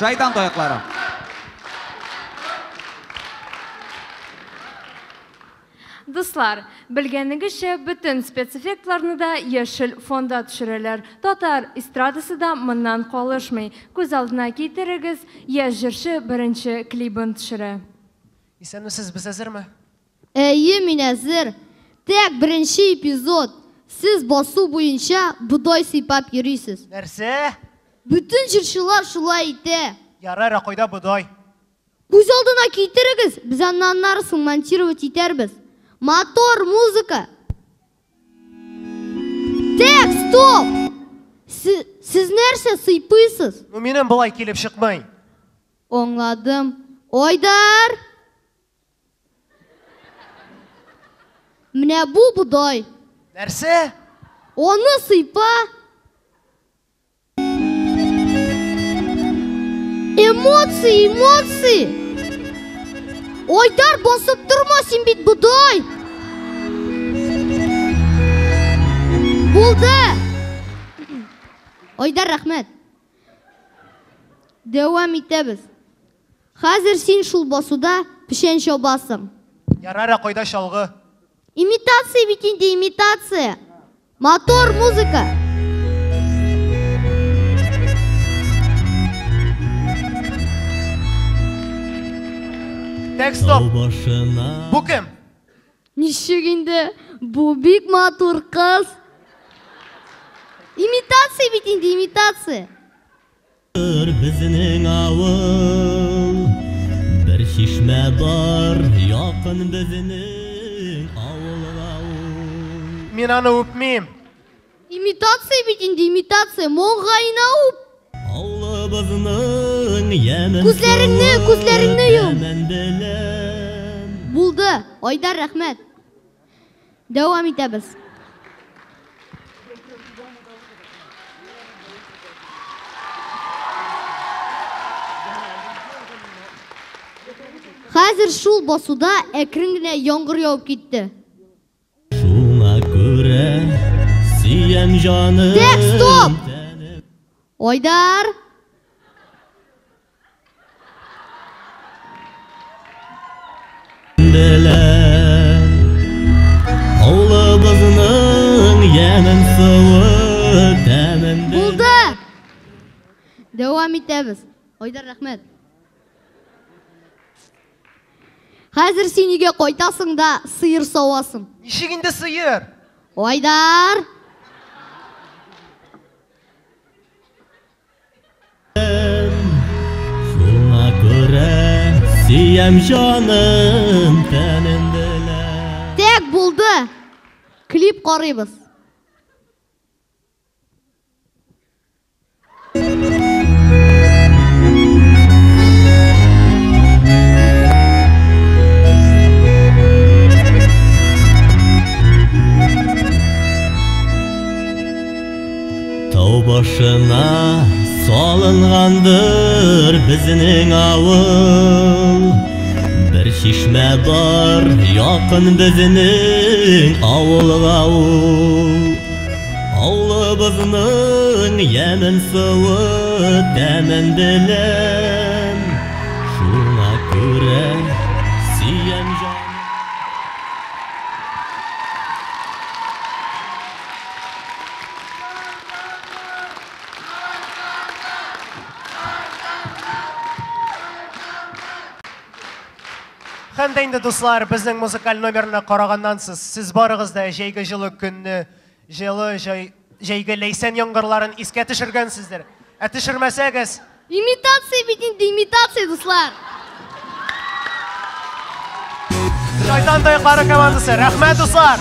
Шайтан таяклары. Дуслар, белгәнегезчә, бөтен спецэффектларны да яшел фонда төшерәләр. Татар эстрадасы да моннан калышмый. Күз алдына китерегез, яшь җырчы беренче клибын төшерә. Исәнмесез, без әзерме? Әйе, мин әзер. Тәк, беренче эпизод. Сез басу буенча бодай сыйпап йөрисез. Нәрсә? Бөтен җырчылар шулай итә. Ярар, ә кайда бодай? Күз алдына китерегез, без аны аннарысын монтировать итәрбез. Мотор, музыка. Так, стоп! Сез нәрсә сыйпыйсыз? Ну, минем болай килеп чыкмый. Аңладым. Айдар! Менә бу бодай. Нәрсә? Аны сыйпа. Эмоции, эмоции! Айдар, басып торма, син бит бодай! Булды! Айдар, рәхмәт. Дәвам итәбез. Хәзер син шул басуда печән чабасың. Ярар, ә кайда чалгы? Имитация бит инде, имитация. Мотор, музыка. Так, стоп. Бу кем? Ничек инде? Бу бик матур кыз. Имитация бит инде, имитация. Безнең авыл, бер чишмә бар, якын безнең авылга ул. Мин аны үпмим. Имитация бит инде, имитация. Моңгаена үп. Авылыбызның ямен Күзләреңне, суы күзләреңне йом. тәмен беләм. Булды. Айдар, рәхмәт. Дәвам итәбез. Хәзер шул басуда әкрен генә яңгыр явып китте. Шуңа күрә сөям җаным. Так, стоп! тәнем. Айдар! Беләм. Авылыбызның ямен суы тәмен беләм. Булды! Дәвам итәбез. Айдар, рәхмәт. Хәзер син өйгә кайтасың да сыер савасың. Ничек инде сыер? Айдар! Шуңа күрә сөям җаным тәнем белән. Так, булды. Клип карыйбыз. Тау башына салынгандыр безнең авыл. Бер чишмә бар, якын безнең авылга ул. Авылыбызның ямен суы тәмен беләм. Шуңа күрә сөям җаным. Һәм дә инде, дуслар, безнең музыкаль номерны караганнан сез барыгыз да җәйге җылы көнне, җылы җәйге ләйсән яңгырларын искә төшергәнсездер. Ә төшермәсәгез, Имитация бит инде, имитация, дуслар. Шайтан таяклары командасы, рәхмәт, дуслар.